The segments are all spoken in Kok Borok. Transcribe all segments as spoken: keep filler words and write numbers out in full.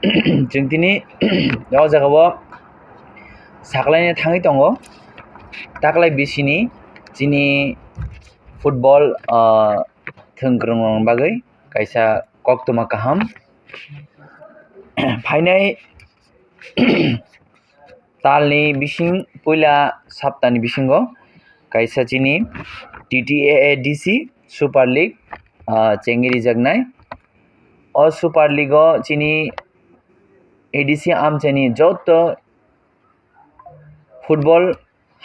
Chwng tini o jaga o saklaina thangwi tongo, taklai bisini chini football, ah, thwngkwrwng rokni bagwi kaisa koktwma kaham. Phainai talni bising puila saptani bisingo kaisa chini T T A A D C Super League, ah, chengwi rijaknai. O Super League o chini A D C amchaini joto football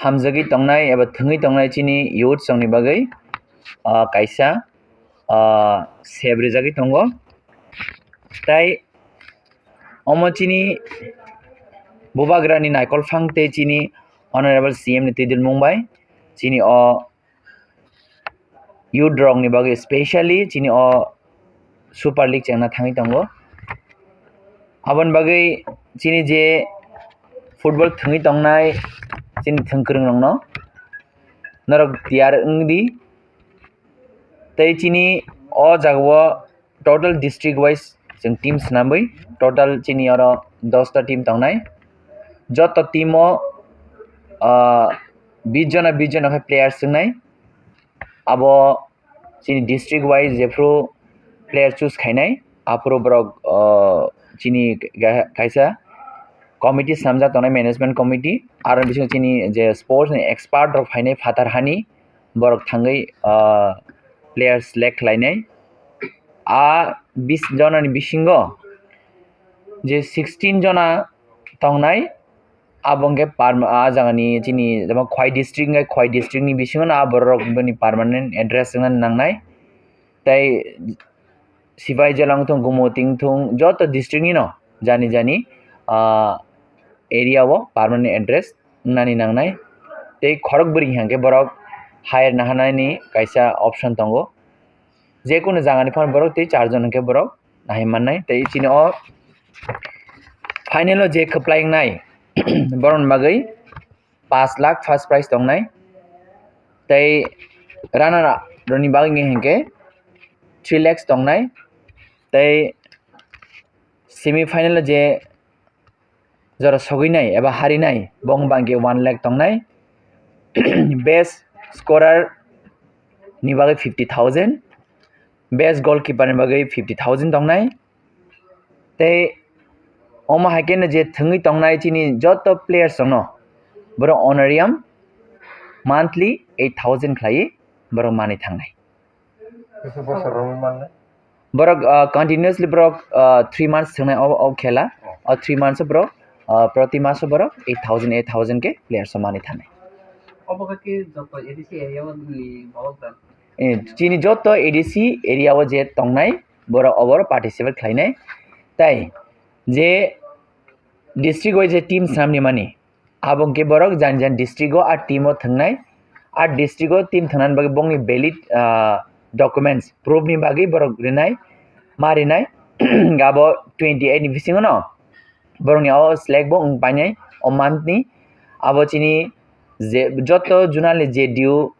hamjagwi tongnai eba thwngwi tongnai chini youth rokni bagwi, ah, kaisa, ah, sep rijagwi tongo. Tai omo chini bubagrani naikolphang tei chini Honorable C M ni twidulmung bai chini o youth rokni bagwi specially chini o Super League chengna thangwi tongo. Aboni bagwi chini je football thwngwi tongnai chini thwngkwrwng rokno norok tiyar wngdi. Tei chini o jaga o total district wise chwng team swnamwi total chini oro dosta team tongnai. Joto team o, ah, bis jona bis jona khe players wngnai. Abo chini district wise jephru player choose khainai, aphuru borok, ah, chini ga-, kaisa committee swnamjak tongnai, management committee. Aro bisingo chini je sports ni expert rok phainai phatar hani, borok thangwi, ah, player select khlainai. A bis jona ni bisingo je sixteen jona tongnai, abo hwnkhe parma-, a jagani chini jemon Khowai district hwnkhe Khowai district ni bisingo no a borok bini permanent address wngna nangnai. Tei Sipaijala wngthung, Gumoti wngthung, joto district ni no jani jani, ah, area o permanent address wngnani nangnai. Tei khorok bwrwi hwnkhe borok hire naharnani kaisa option tongo. Jekunu jagani phano borok tei charjon hwnkhe borok nahai mannai. Tei chini o final o je kwplai wngnai borokni bagwi pash lakh first prize tongnai. Tei runner up rokni bagwi hwnkhe three lakhs tongnai. Tei semi final o je jora sogwinai eba harinai, bong bangkhe one lakh tongnai. Best scorer ni bagwi fifty thousand, best goalkeeper ni bagwi fifty thousand tongnai. Tei omo hai khe no je thwngwi tongnai chini joto players rokno borok honorarium monthly eight thousand khlaiwi borok manwi thangnai. Kisa bosor rok manle? Borok, ah, continuously borok, ah, three months thwngnai o, o khela. Oh. O three months o borok, ah, proti maso borok eight thousand, eight thousand khe players o manwi thanai. Obo khe joto A D C area o ni borok da? Eh, chini joto A D C area o je tongnai borok oboro participate khlainai. Tai je district wise je team swnamni mani, abo hwnkhe borok jani jani district o a team o thwngnai. A district o team thwngnani bagwi bongni valid, ah, documents, proof ni bagwi borok rinai, ma rinai. Abo twenty eight ni bisingo no borokni o select bo wng painai o month ni. Abo chini je joto zonal ni J D U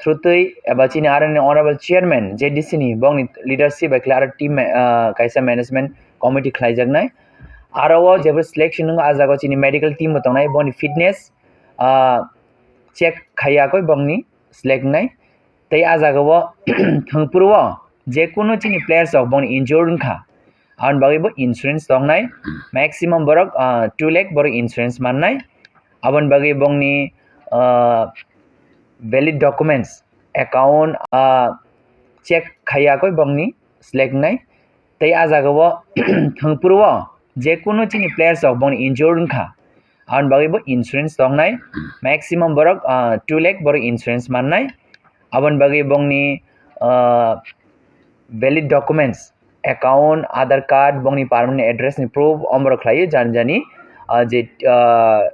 through twi eba chini aroni honorable chairman J D C ni bongni leadership bai khlai aro team ma-, ah, kaisa management committee khlaijaknai. Aro o jebo selection wngkha, ah jaga o chini medical team bo tongnai, boni fitness, ah, check khaiya koi bongni select wngnai. Tei ah jaga o thwngphuru o jekunu chini players rok bongni injured wngkha, aboni bagwi bo insurance tongnai. Maximum borok, ah, two lakh borok insurance mannai. Aboni bagwi bongni, ah, valid documents, account, ah, check khaiya koi bongni select wngnai. Tei ah jaga o thwngphuru o jekunu chini players rok bongni injured wngkha, aboni bagwi bo insurance tongnai. Maximum borok, ah, two lakh borok insurance mannai. Aboni bagwi bongni, ah, valid documents, account, Aadhaar card, bongni permanent address ni proof, omorok khlaiwi jani jani, ah, je, ah,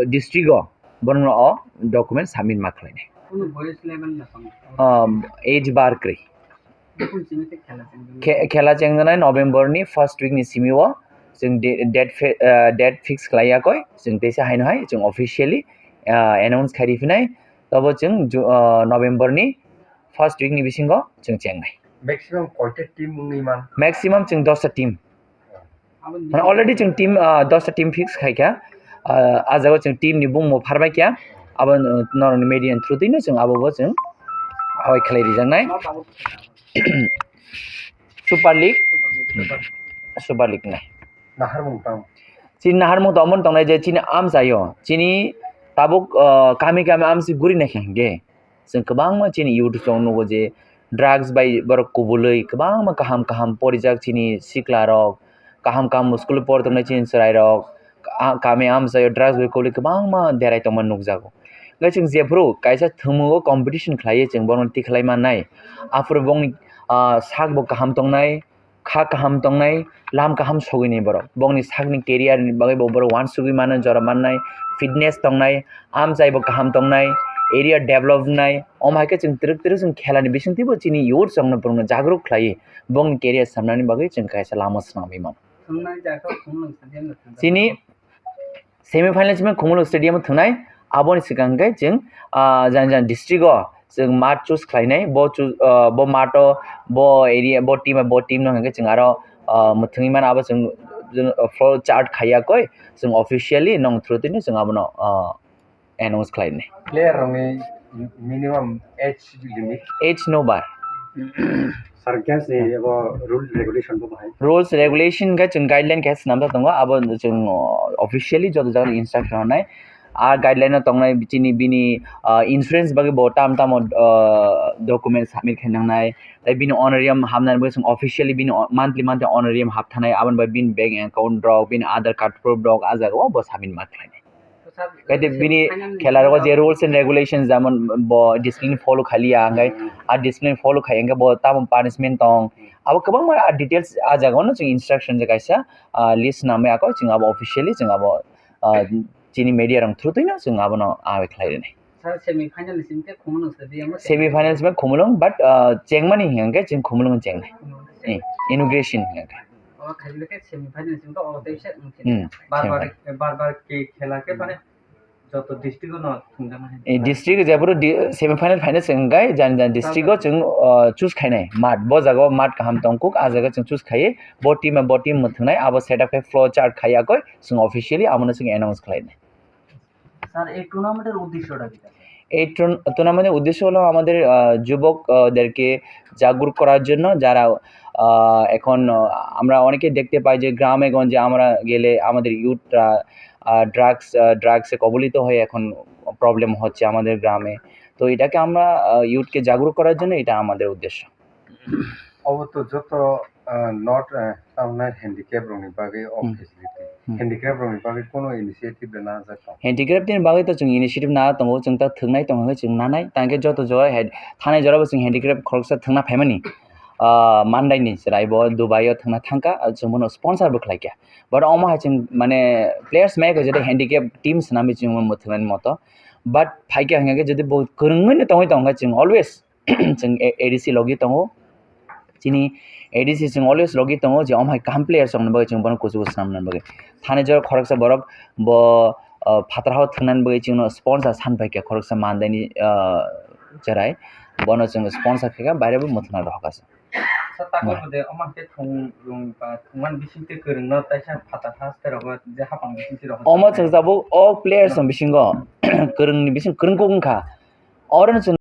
district o bono o document submit ma khlainai. Kuno boyes level na tong? Um, age bar kwrwi. Bukung simi te khela chengdong. Khe-, khela chengdonai November ni first week ni simi o chwng de-, date fi-, ah, date fix khlaiya koi, chwng teisa haino hai chwng officially, ah, announce khai riphinai. Tobo chwng Ju-, ah, November ni first week ni bisingo chwng chengnai. Maximum koita team wngwi man? Maximum chwng dosta team. Mane already chwng team, ah, dosta team fix khai kha. Ah, ah jaga o chwng team ni bumung bo pharbai kha. Abo, ah, norokni media ni through twi no chwng abo bo chwng hoi khlai rijaknai. Super League. Super League nai. Naharmung tang. Chini naharmung tongmani tongnai je chini amchaio, chini tabuk, ah, kami kami amsi guri nai kha hingke. Chwng kwbangma chini YouTube channel nugo je drugs bai borok kubulwi kwbangma kaham kaham porijak chini sikla rok, kaham kaham school o por tongnai chini chwrai rok, ah, kami amchaio drugs bai kubulwi kwbangma derai tongma nukjago. Hwnkhe chwng jephuru kaisa thwngmungo competition khlaiwi chwng bono tikhlai mannai, aphuru bongni, ah, sakbo kaham tongnai, kha kaham tongnai, lam kaham sogwini borok. Bongni sakni career ni bagwi bo borok uansugwi mano, jora mannai, fitness tongnai, amchai bo kaham tongnai, area develop wngnai. Omo hai khe chwng twrwk twrwk chwng khelani bisingtwi bo chini youth chwngno borokno jagruk khlaiwi bongni career samnani bagwi chwng kaisa lama swnamwi mano. Chini semi final simi Khumulwng Stadium o thwngnai. Aboni swkang khe chwng, ah, jang jang district o chwng mat choose khlainai. Bo choo-, ah, bo mat o, bo area, bo team, bo team no hwnkhe chwng aro, ah, mwthwngwi mano. Abo chwng, chwng, ah, floor chart khaiya koi, chwng officially nong through twi no chwng abono, ah, announce khlainai. Player rokni minimum age limit? Age no bar. Sir, games ni abo rule regulation bo bahai? Rules regulation khe chwng guideline khe swnamjak tongo, abo chwng, o, officially joto jaga instruction rwnai. A guideline o tongnai chini bini, ah, insurance bagwi bo tam tamo, ah, document submit khe nangnai. Tai bini honorarium hapnani bagwi chwng officially bini o-, monthly monthly honorarium hapthanai, aboni bagwi bini bank account rok, bini Aadhaar card proof rok a jaga o bo submit ma khlainai. Kaite bini khela rogo je rules and regulations, jemon bo discipline follow khaliya, hwnkhe a discipline follow khai hwnkhe bo tamo punishment tong, abo kwbangma a details a jaga o no chwng instruction je kaisa, ah, list swnamwi ako chwng abo officially chwng abo, ah, chini media rok through twi no chwng abono ah khlai rwnai. Sir, semi final ni simi khe Khumulwng Stadium o semi final simi Khumulwng, but, ah, chengmani hwnkhe chwng Khumulwng chengnai. Khumulwng. Eh, inauguration hwnkhe. O khailai khe semi final simi khe o teisa wngkhe. Hmm, bar bar, semi final. Bar bar ke khela khe mane joto district o no thwngjaknai. Eh, district jephuru di-, semi final final se wngkhe jani jani district o chwng, ah, choose khainai mat. Bo jaga o mat kaham tong kuk, a jaga chwng choose khaiwi bo team bo team mwthwngnai, abo set up khai flow chart khai yakoi chwng officially abono chwng announce khlainai. Sir, এই টুর্নামেন্টের উদ্দেশ্যটা কি, স্যার? এই টুর্ন-, টুর্নামেন্টের উদ্দেশ্য হলো আমাদের, আহ, যুবক, আহ, দেরকে জাগরুক করার জন্য, যারা, আহ, এখন, আহ, আমরা অনেকে দেখতে পাই যে গ্রামে গঞ্জে আমরা গেলে আমাদের ইউথরা, আহ, ড্রাগস, আহ, ড্রাগসে কবলিত হয়ে এখন প্রবলেম হচ্ছে আমাদের গ্রামে। তো এটাকে আমরা, আহ, ইউথকে জাগরুক করার জন্য এটা আমাদের উদ্দেশ্য। Obo to joto, ah, not, ah, tamni handicap rokni bagwi o Hmm. facility. Hmm. Handicap rokni bagwi kono initiative de najak tong? Handicraft ni bagwi to chwng initiative na tongo, chwng ta thwngnai tong hwnwi chwng nanai. Tangkhe joto jora hand-, thanai jora bo chwng handicraft khoroksa thwngna phaimani, ah, Mandai ni chwrai bo Dubai o thwngna thangkha, ah, chwng bono sponsor bo khlaikha. But omo hai chwng mane players mai khe jodi handicap team swnamwi chwng bo thwngnani moto. But phaikha hwnkhe jodi bo kwrwngwi no tongwi tongkha chwng always chwng A-, A D C logi tongo. Chini A D C chwng always logi tongo je omo hai kaham players rokni bagwi chwng bono kuchugo swnamnani bagwi. Thani jora khoroksa borok bo, ah, phatar hao thwngnani bagwi chwngno sponsor san paikha khoroksa Mandai ni, ah, chwrai. Bono chwng sponsor khaikha, baire bo mwthangna rohorkha chwng. Sir, takoi bwdhe omo hai khe thwng rwng ba thwngmani bisingtwi kwrwngno taisa phatar ha site rogo je hapang bisingtwi rogo. Omo chwng tabuk o players rok bisingo kwrwngni bising kwrwng kuk wngkha. Oro no chwng